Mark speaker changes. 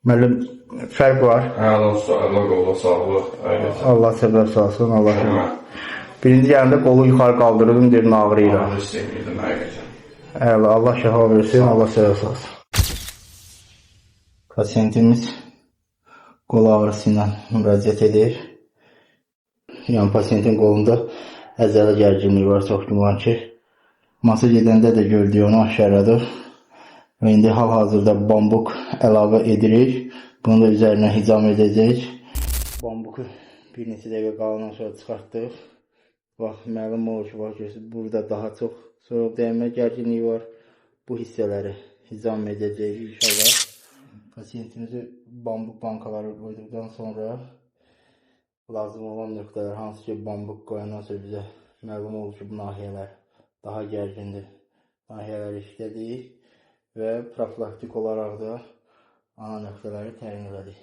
Speaker 1: Müəllim, fərq var.
Speaker 2: Əla usta, əla qola sağlıq. Həqiqətən.
Speaker 1: Allah səbəb salsın, Allah.
Speaker 2: Hə.
Speaker 1: Birinci gələndə qolu yuxarı qaldırdım, dedim ağrıyır.
Speaker 2: Ağrı hiss edirdim həqiqətən.
Speaker 1: Əla, Allah şəfa versin, Allah səbəb salsın. Pasiyentimiz qol ağrısı ilə müraciət edir. Yəni pasiyentin qolunda əzələ gərginliyi var, çox güman ki. Masaj edəndə də gördük onu aşkaradır. Və indi hal-hazırda bambuk əlavə edirik. Bunu da üzərinə hicam edəcəyik. Bambuku bir neçə dəqiqə qalandan sonra çıxartdıq. Bax, məlum olur ki, bax görürsünüz, burada daha çox soyuq dəymə gərginliyi var. Bu hissələri hicam edəcəyik inşallah. Pasiyentimizi bambuk bankaları qoyduqdan sonra lazım olan nöqtələr, hansı ki bambuk qoyandan sonra bizə məlum olur ki, bu nahiyələr daha gərgindir. Nahiyələri işlədik və profilaktik olaraq da ana nöqtələri təyin elədik.